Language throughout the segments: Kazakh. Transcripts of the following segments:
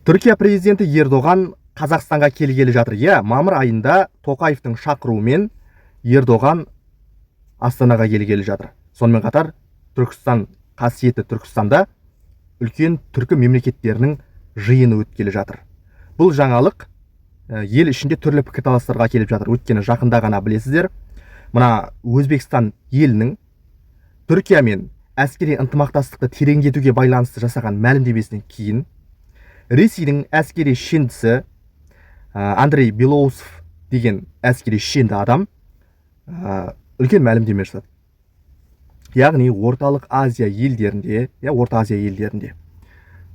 Түркия президенті Ердоған Қазақстанға келгелі жатыр. Иә, мамыр айында Тоқаевтың шақыруымен Ердоған Астанаға келгелі жатыр. Сонымен қатар Түркістан, қасиетті Түркістанда үлкен түркі мемлекеттерінің жиыны өткелі жатыр. Бұл жаңалық ел ішінде түрлі пікірталастарға келіп жатыр. Өйткені жақында ғана, білесіздер, мына Өзбекстан елінің Түркиямен әскери ынтымақтастықты тереңдетуге байланысты жасаған мәлімдемесінен кейін Ресейдің әскери шендісі Андрей Белоусов деген әскери шенді адам үлкен мәлімдеме жасады. Яғни Орталық Азия елдерінде, иә, Орта Азия елдерінде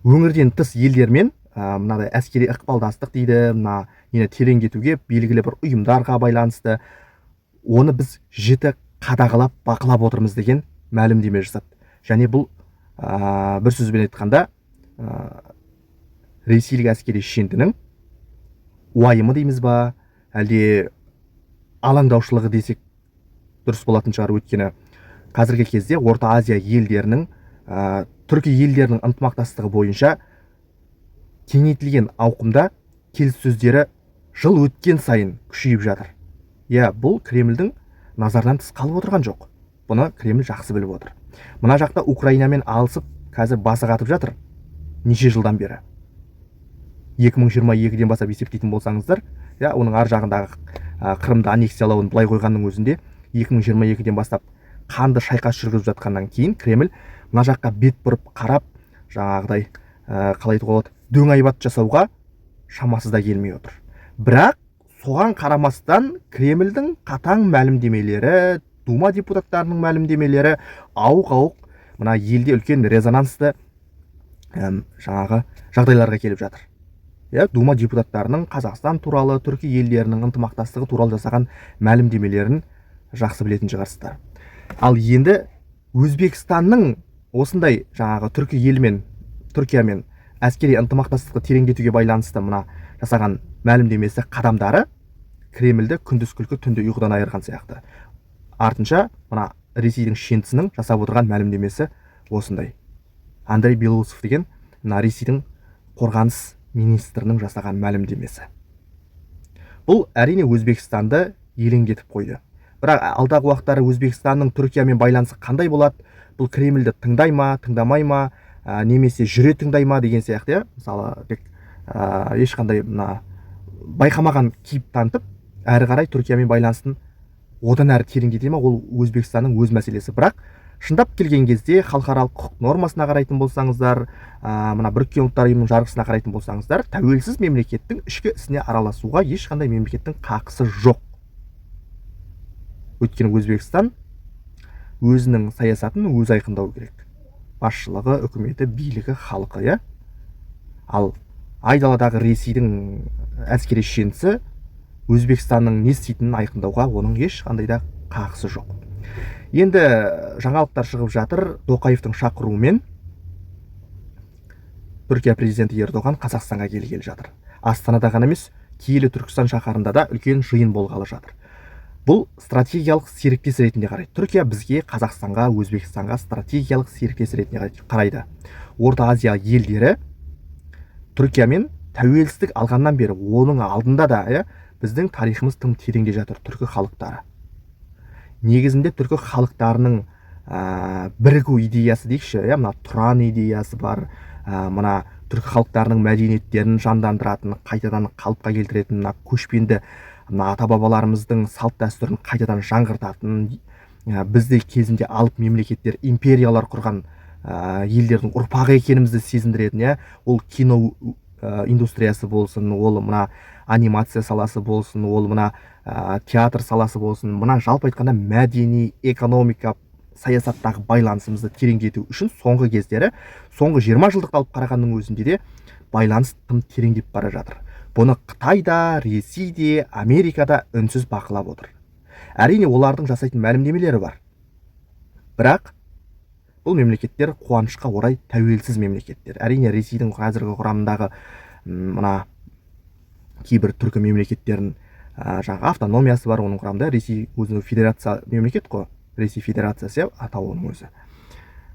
өңірден тыс елдермен мынадай әскери ықпалдастық дейді, мына нені тереңдетуге, белгілі бір ұйымдарға байланысты оны біз жіті қадағалап, бақылап отырмыз деген мәлімдеме жасады. Және бұл бір сөзбен айтқанда, ресейлік әскери шендінің уайымы дейміз ба, әлде алаңдаушылығы десек дұрыс болатын шығар. Өйткені қазіргі кезде Орта Азия елдерінің, түркі елдерінің ынтымақтастығы бойынша кеңейтілген ауқымда келіссөздері жыл өткен сайын күшейіп жатыр. Иә, бұл Кремльдің назарынан тыс қалып отырған жоқ. Бұны Кремль жақсы біліп отыр. Мына жақта Украинамен алысып, қазір басы қатып жатыр неше жылдан бері. 2022-ден бастап есептейтін болсаңыздар, иә, оның ар жағындағы Қырымды аннексиялауын былай қойғанның өзінде, 2022-ден бастап қанды шайқас жүргізіп жатқаннан кейін Кремль мына жаққа бет бұрып қарап, жаңағыдай, қалай айтуға болады, дөң айбат жасауға шамасы да келмей отыр. Бірақ соған қарамастан Кремльдің қатаң мәлімдемелері, Дума депутаттарының мәлімдемелері ауық ауық мына елде үлкен резонансты жаңағы жағдайларға келіп жатыр. Иә, Дума депутаттарының Қазақстан туралы, түркі елдерінің ынтымақтастығы туралы жасаған мәлімдемелерін жақсы білетін шығарсыздар. Ал енді Өзбекстанның осындай жаңағы түркі елімен, Түркиямен әскери ынтымақтастықты тереңдетуге байланысты мына жасаған мәлімдемесі, қадамдары Кремльді күндіз күлкі, түнде ұйқыдан айырған сияқты. Артынша мына Ресейдің шендісінің жасап отырған мәлімдемесі осындай. Андрей Белоусов деген мына Ресейдің қорғаныс министрінің жасаған мәлімдемесі, бұл әрине Өзбекстанды елеңдетіп қойды. Бірақ алдағы уақыттары Өзбекстанның Түркиямен байланысы қандай болады, бұл Кремльді тыңдай ма, тыңдамай ма, немесе жүре тыңдай ма деген сияқты, иә, мысалы, тек ешқандай мына байқамаған кейіп танытып, әрі қарай Түркиямен байланысын одан әрі тереңдете ма, ол Өзбекстанның өз мәселесі. Бірақ шындап келген кезде халықаралық құқық нормасына қарайтын болсаңыздар, мына Біріккен Ұлттар Ұйымының жарғысына қарайтын болсаңыздар, тәуелсіз мемлекеттің ішкі ісіне араласуға ешқандай мемлекеттің қақысы жоқ. Өйткені Өзбекстан өзінің саясатын өзі айқындау керек: басшылығы, үкіметі, билігі, халқы, иә. Ал айдаладағы Ресейдің әскери шендісі Өзбекстанның не істейтінін айқындауға оның ешқандай да қақысы жоқ. Енді жаңалықтар шығып жатыр: Тоқаевтың шақыруымен Түркия президенті Ердоған Қазақстанға келгелі жатыр. Астанада ғана емес, киелі Түркістан шаһарында да үлкен жиын болғалы жатыр. Бұл стратегиялық серіктес ретінде қарайды Түркия бізге, Қазақстанға, Өзбекстанға стратегиялық серіктес ретінде қарайды. Орта Азия елдері Түркиямен тәуелсіздік алғаннан бері, оның алдында да, иә, біздің тарихымыз тым тереңде жатыр. Түркі халықтары, негізінде түркі халықтарының бірігу идеясы дейікші, иә, мына Тұран идеясы бар, мына түркі халықтарының мәдениеттерін жандандыратын, қайтадан қалыпқа келтіретін, мына көшпенді, мына ата бабаларымыздың салт дәстүрін қайтадан жаңғыртатын, бізде кезінде алып мемлекеттер, империялар құрған елдердің ұрпағы екенімізді сезіндіретін, иә, ол кино индустриясы болсын, ол мына анимация саласы болсын, ол мына театр саласы болсын, мына жалпы айтқанда мәдени, экономика, саясаттағы байланысымызды тереңдету үшін соңғы кездері, соңғы 20 жылдықты алып қарағанның өзінде де байланыс тым тереңдеп бара жатыр. Бұны Қытай да, Ресей де, Америка да үнсіз бақылап отыр. Әрине, олардың жасайтын мәлімдемелері бар, бірақ бұл мемлекеттер, қуанышқа орай, тәуелсіз мемлекеттер. Әрине, Ресейдің қазіргі құрамындағы мына кейбір түркі мемлекеттерінің жаңағы автономиясы бар оның құрамында. Ресей өзінің федерация мемлекет қой, Ресей Федерациясы, иә, атауы оның өзі.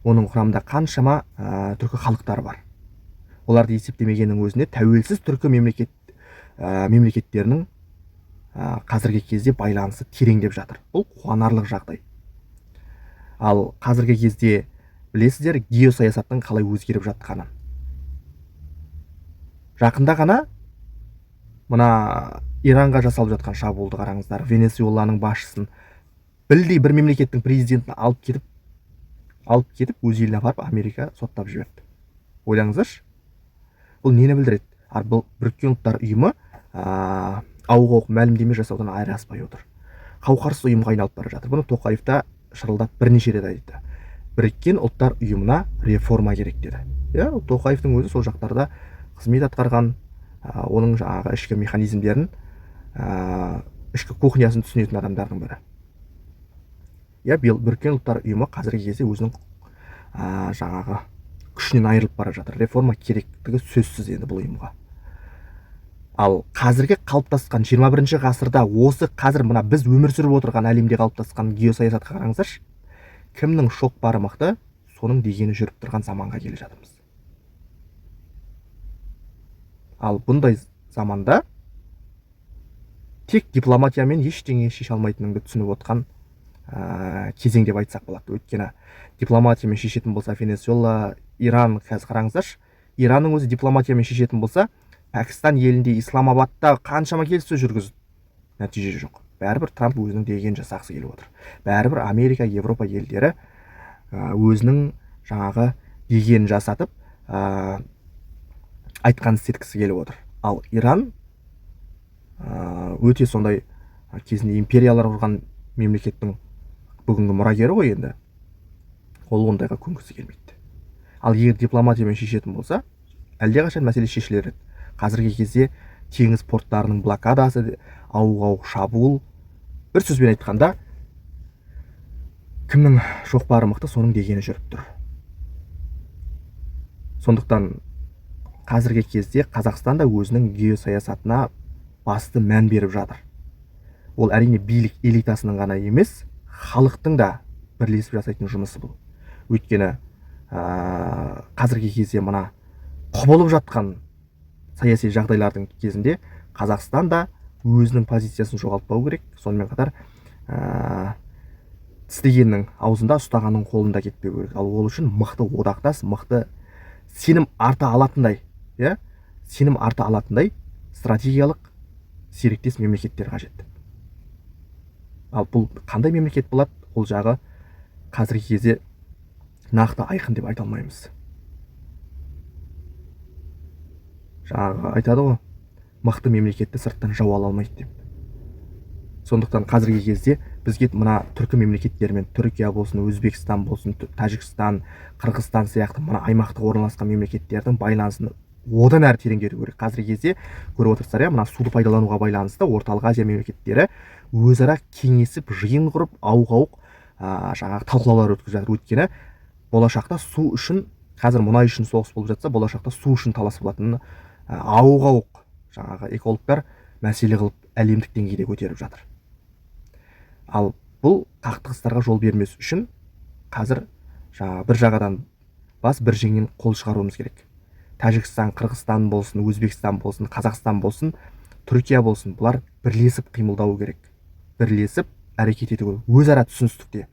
Оның құрамында қаншама түркі халықтары бар. Оларды есептемегеннің өзінде тәуелсіз түркі мемлекеттерінің қазіргі кезде байланысы тереңдеп жатыр. Бұл қуанарлық жағдай. Ал қазіргі кезде білесіздер геосаясаттың қалай өзгеріп жатқанын. Жақында ғана мына Иранға жасалып жатқан шабуылды қараңыздар. Венесуэланың басшысын, білдей бір мемлекеттің президентін алып кетіп өз еліне апарып Америка соттап жіберді. Ойлаңыздаршы, бұл нені білдіреді? Ал бұл Біріккен Ұлттар Ұйымы ауық-ауық мәлімдеме жасаудан айыра аспай отыр. Қауқарсыз ұйымға айналып бара жатыр. Бұны Тоқаев та шырылдап бірнеше рет айтты. Біріккен Ұлттар Ұйымына реформа керек деді. Иә, Тоқаевтың өзі сол жақтарда қызмет атқарған, оның жаңағы ішкі механизмдерін, ішкі кухнясын түсінетін адамдардың бірі. Иә, Біріккен Ұлттар Ұйымы қазіргі кезде өзінің жаңағы күшінен айырылып бара жатыр. Реформа керектігі сөзсіз енді бұл ұйымға. Ал қазіргі қалыптасқан 21 ғасырда осы қазір мына біз өмір сүріп отырған әлемде қалыптасқан геосаясатқа қараңыздаршы. Кімнің шоқпары мықты, соның дегені жүріп тұрған заманға келе жатырмыз. Ал бұндай заманда тек дипломатиямен ештеңе шеше алмайтыныңды түсініп отқан кезең деп айтсақ болады. Өйткені дипломатиямен шешетін болса Венесуэла, Иран, қазір қараңыздаршы, Иранның өзі дипломатиямен шешетін болса, Пәкістан елінде Исламабадта қаншама келіссөз жүргізді, нәтиже жоқ. Бәрібір Трамп өзінің дегенін жасағысы келіп отыр. Бәрібір Америка, Европа елдері өзінің жаңағы дегенін жасатып, айтқанын істеткісі келіп отыр. Ал Иран өте сондай кезінде империялар құрған мемлекеттің бүгінгі мұрагері ғой енді. Ол ондайға көнгісі келмейді. Ал егер дипломатиямен шешетін болса, әлдеқашан мәселе шешілер еді. Қазіргі кезде теңіз порттарының блокадасы, ауық-ауық шабуыл, бір сөзбен айтқанда, кімнің шоқпары мықты, соның дегені жүріп тұр. Сондықтан қазіргі кезде Қазақстан да өзінің геосаясатына басты мән беріп жатыр. Ол әрине билік элитасының ғана емес, халықтың да бірлесіп жасайтын жұмысы бұл. Өйткені қазіргі кезде мына құбылып жатқан саяси жағдайлардың кезінде Қазақстан да өзінің позициясын жоғалтпау керек. Сонымен қатар тістегеннің аузында, ұстағанның қолында кетпеу керек. Ал ол үшін мықты одақтас, мықты сенім арта алатындай, иә, сенім арта алатындай стратегиялық серіктес мемлекеттер қажет. Ал бұл қандай мемлекет болады, ол жағы қазіргі кезде нақты айқын деп айта алмаймыз. Жаңағы айтады ғой, мықты мемлекетті сырттан жау ала алмайды деп. Сондықтан қазіргі кезде бізге мына түркі мемлекеттерімен, Түркия болсын, Өзбекстан болсын, Тәжікстан, Қырғызстан сияқты мына аймақтық орналасқан мемлекеттердің байланысын одан әрі тереңдету керек. Қазіргі кезде көріп отырсыздар, иә, мына суды пайдалануға байланысты Орталық Азия мемлекеттері өзара кеңесіп, жиын құрып, ауық-ауық жаңағы талқылаулар өткізіп жатыр. Өйткені болашақта су үшін, қазір мұнай үшін соғыс болып жатса, болашақта су үшін талас болатынын ауық-ауық жаңағы экологтар мәселе қылып әлемдік деңгейде көтеріп жатыр. Ал бұл қақтығыстарға жол бермес үшін қазір жаңағы бір жағадан бас, бір жеңнен қол шығаруымыз керек. Тәжікстан, Қырғызстан болсын, Өзбекстан болсын, Қазақстан болсын, Түркия болсын, бұлар бірлесіп қимылдауы керек. Бірлесіп әрекет ету керек. Өзара түсіністікте.